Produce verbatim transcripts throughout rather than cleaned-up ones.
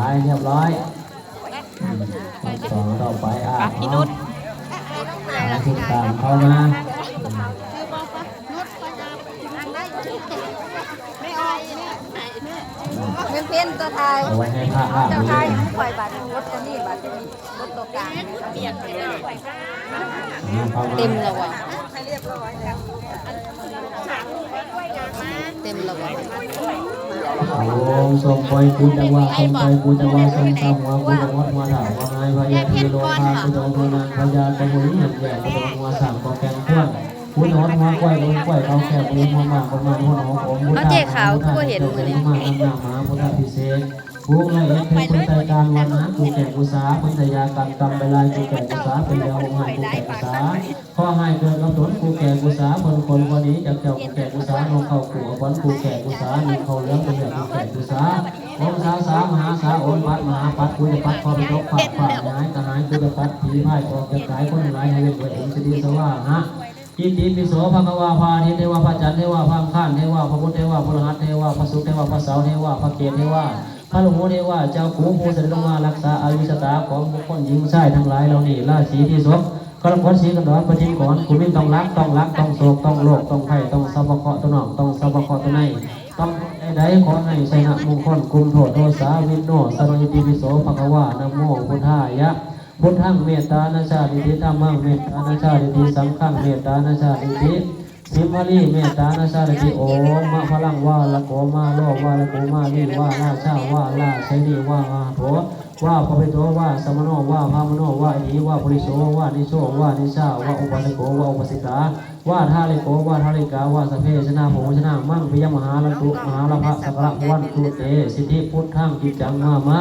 ไปเรียบร้อย อืม ขั้นตอนต่อไป อ่ะ อ่ะ พี่นุช เอา อ่ะ ติดตามเข้ามา อืม เงินเพ็ญตัวไทย เอาไว้ให้พระอ่าน เจ้า ไป ไท เลย ย ยังปล่อยบัตรรถตัวนี้บัตรตัวนี้รถตัวกลาง อ่า เข้ามา เต็มแล้ววะเต็มแล้ววะ โอ้ ส่งปล่อยกูจังหวะ ส่งปล่อยกูจังหวะ ส่งตาหัวกูจังหวัดหัวถามว่าไงพญาทีโลคากูจังหวัดหัวนางพญาตะบุรีเห็นแก่กูจังหวัดหัวสามก็แกงพ่วง กูจังหวัดหัวกล้วยกูกล้วยเขาแก่กูหัวหมากประมาณหัวหอมผม เอาเจ๊ขาวคือบ่เห็นมื้อนี้ มากน้ำหน้าหมาพุทธพิเศษ กูเลยเอ็ดเป็นคนใจการวันนะกูแก่กูสาคนใจยากันกำไปลายกูแก่กูสาเป็นเดียวหงหายกูแก่กูสา ข้อให้เกิดกับตนกูแก่กูสาคนคนวันนี้จากเจ้ากูแก่กูสานกเข้ากูเอาบอลกูแก่กูสาหนึ่งเข้าเหลืองกูแก่กูแก่กูสาองศาสามหาสาองค์ปัดมหาปัดกูจะปัดข้อไปตกปากปากหายกระหายกูจะปัดผีพ่ายออกจากกายคนหลายให้เว้นไว้องค์สิริสว่าหะ อิติปิโสภะคะวาพระอาทิตย์เทวาพระจันทร์เทวาพระอังคารเทวาพระพุธเทวาพระรหัสเทวาพระศุกร์เทวาพระเสาร์เทวาพระเกตเทวาพระราหูเทวาเจ้ากูผู้เสด็จลงมารักษาอายุชะตาของบุคคลหญิงชายทั้งหลายเหล่านี้ราศีพฤษภกรกฎสิงห์กันดอนประจินกรกุมินต้องรักต้องรักต้องโศกต้องโลกต้องไข้ต้องสัพพะเคราะห์ตัวน้องต้องสัพพะเคราะห์ตัวในต้องใดๆขอให้ชัยนะมงคลกุมโทษโทสาวินโนสโนอิติปิโสภะคะวานะโมพุทธายะ พุทธังเมตตานะชาติติธัมมังเมตตานะชาติติสังฆังเมตตานะชาติติสิมมะลีเมตตานะชาติติโอมมะพลังวาละโกมาโลวาละโกมาลีวาราชาวาราชนีวาอาโถวาปะปิโตวาสมโนวาพามโนวาอีวาปุริโสวานิโชวานิชาวาอุปัสสโกวาอุปัสสิกาวาทาริโกวาทาริกาวาสพเพชนะโภชนะมังปิยมหาลันตุมหาลาภะสักกะละวันตุเตสิทธิพุทธังกิจจังมามะ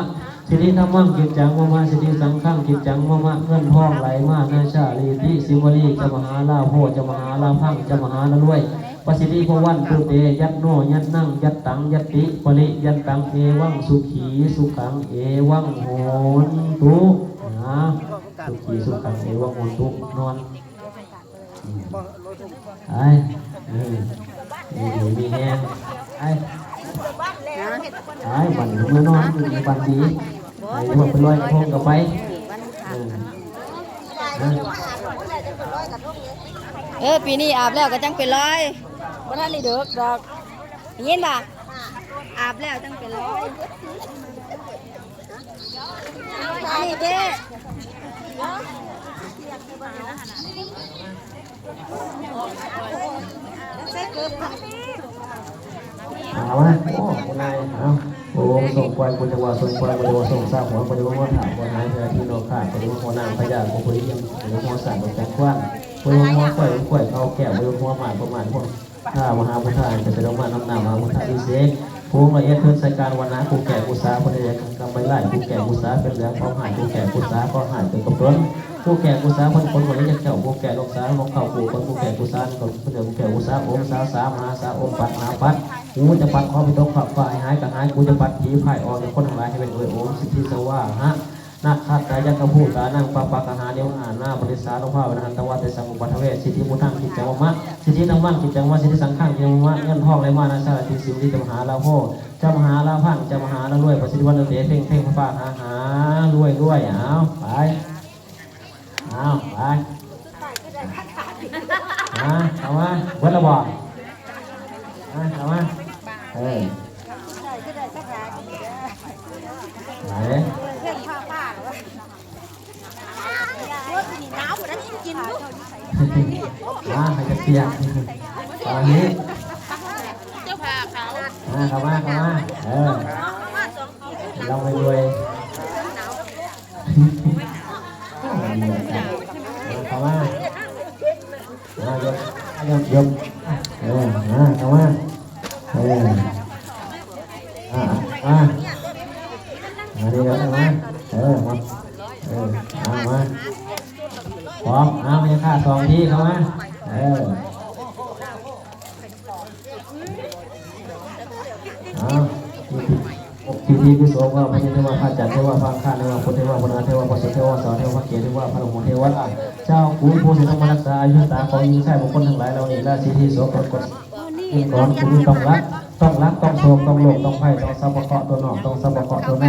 สิริธัมมังกิจจังมะมะสิริสังฆังกิจจังมะมะเงินทองไหลมานาชาลีติสิวลีจะมหาลาโภจะมหาลาพังจะมหาลารวยประสิทธิพวันตุเตยัตโนยัตนังยัตตังยัตติปริยันตังเอวังสุขีสุขังเอวังโหนตุนะสุขีสุขังเอวังโหนตุนอน ไอ้เออมีอยู่มีแฮงไอ้ไอ้บันเมือนอนอยู่ในบันดีไอ้พวกไปลอยกระทงกับไปเออนะ เออปีนี้อาบแล้วก็จังไปลอยบ่ทันได้เดิกดอกได้ยินบ่อาบแล้วจังไปลอย นี่เด้ใส่เกิบ เอาละโอ้คุณนายเอาโอ้ส่งควายกูจังหวะส่งควายกูจังหวะส่งซาหัวกูจังหวะหัวถามหัวหายเธอที่โลกากูจังหวะหัวหน้าพญากูกูเยี่ยมกูจังหวะหัวสั่นกูจังควันกูจังหวะหัวควายกูควายเขาแก้วกูจังหวะหัวหมากประมาณพวก ข้ามหาพุทธาจะเป็นองค์มานำหน้ามหาพุทธาพิเศษกผู้ละเอียดเพื่อนใส่การวันนะผู้แก่ผู้สาคนใดกำใบไล่ผู้แก่ผู้สาเป็นเหลืองของหายผู้แก่ผู้สาก็หายเป็นกำต้นผู้แก่ผู้สาคนคนวันนี้จะเจ้าผู้แก่ลูกสาวของเขาผู้คนผู้แก่ผู้สาคนผู้เดียวผู้แก่ผู้สาองค์สาสามหาสาองค์ปัดหาปัดกูจะปัดขอไปตกฝักฝ่ายหายกับหายกูจะปัดผีพ่ายออกจากคนทั้งหลายให้เป็นเวยองค์สิทธิสว่าหะ นาคาตายักขภูตานังปะปะกะหาเนวหานาปริสานุภาเวนะหันตวาเตสังอุปัทเวสิทธิพุทธังกิจจังวะมะสิทธิธัมมังกิจจังวะสิทธิสังฆังกิจจังวะมะเงินทองไหลมานาชาติสิวลิจมหาลาโภจมหาลาพังจมหาลารวยประสิทธิวันเตเพ่งเพ่งพระปาหาหารวยรวยเอาไปเอาไปหาเอามาเบิดละบ่หาเอามาเออ ไหน หนาวกว่านั้นกิน อ่าให้จะเปียกตอนนี้ เจ้าพาเขา อ่าเข้ามาเข้ามาเออลองไปรวยเข้ามาอ่ายกยกยกเอออ่าเข้ามาเอออ่าอ่ามาดีแล้วเข้ามาเออมาเออเอามาพร้อมเอาไม่ฆ่าสองทีเข้ามาเออ อ้าวพิธีพิโสว่าพระเทวาพระจันทร์เทวาพระอังคารเทวาพุทธเทวาพระนาเทวาพระสุเทวาสาวเทวาพระเกศเทวาพระหลวงเทวาเจ้าคุณผู้ทรงธรรมรักษาอายุตาของหญิงชายบุคคลทั้งหลายเหล่านี้ราศีที่โสกรกฎเป็นก่อนคุณต้องรัก ต้องรักต้องโศกต้องโลภต้องไพร่ต้องสัพพะเคราะห์ตัวนอกต้องสัพพะเคราะห์ตัวใน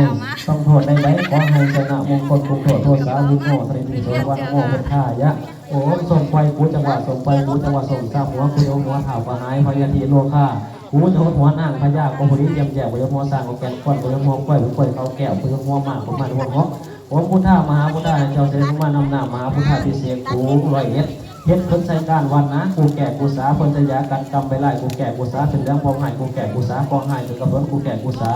ต้องโทษได้ไหมขอให้ชนะมงคลคุมโทษโทษสาวิโมสริติโสวะนะโมพุทธายะ โอมส่งไปกูจังหวะส่งไปกูจังหวะส่งสามหัวกูยกหัวเท้าก็หายพยาธิโรคากูจะหดหัวนางพญาก็บุรีเยี่ยมแย่กูยกหัวสร้างก็แก่นก้อนกูยกหัวกล้วยกูกล้วยเขาแก้วกูยกหัวมากกูมันหัวหอก โอมพุทธามหาพุทธาให้เจ้าเสด็จลงมานำหน้ามหาพุทธาพิเศษกกูร้อยเอ็ดเฮ็ดเพิ่นใส่การวันนะกูแก่กูสาเพิ่นใส่ยากันกำไปไล่กูแก่กูสาเป็นเรื่องพองให้กูแก่กูสากองให้ถึงกับเพิ่นกูแก่กูสา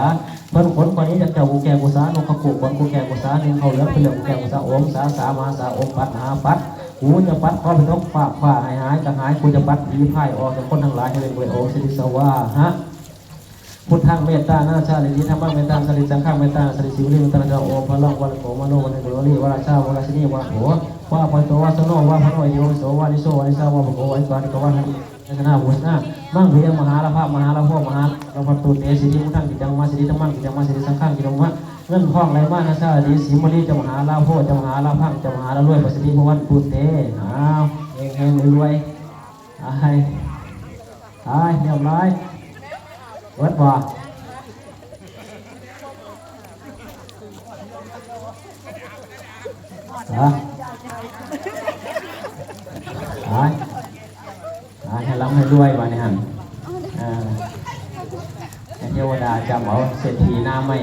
เพิ่นขนกว่านี้จากเจ้ากูแก่กูสานกขกูขนกูแก่กูสาหนึ่งเขาเหลืองเป็นเหลืองกูแก่กูสาโอมสาสามหาสาโอมปัดมหาปัดกูจะปัดขอไปทกฝากฝ่าหายหายกระหายกูจะปัดผีพ่ายออกจากคนทั้งหลายให้เป็นบริโอมสิริสวาหะ พุทธังเมตตานาสาริสีธัมมังเมตตานาสาริสังฆังเมตตานาสาริสีวิริเมตตานาสาริโอมพลังวันโกมโนวันโกวลีวราชาวราชินีวาโหวาปโตวาสโนวาพโนอิโยโสวานิโสวานิสาวาปโกวาอิกานิกวาหันชนะวุฒนามังเวียมหาลาภะมหาลาโภมหาลาภะตุเตสิริพุทธังกิจังมาสิริธัมมังกิจังมาสิริสังฆังกิจังมาเงินทองไหลมานาสาริสีมณีจะมหาลาโภจะมหาลาพังจะมหาลารวยประสิทธิพวันตุเตอ้าวเฮงเฮงรวยๆ ตายตายเรียบร้อยเบิดบ่ฮะตายตายให้ร่ำให้รวยมาในหันอ่าให้เทวดาจำเอาเศรษฐีหน้าใหม่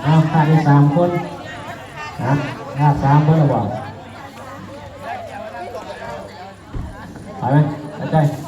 เอาขาดอีกสามคนนะขาดสามคนหรือเปล่าไปไหมอาจารย์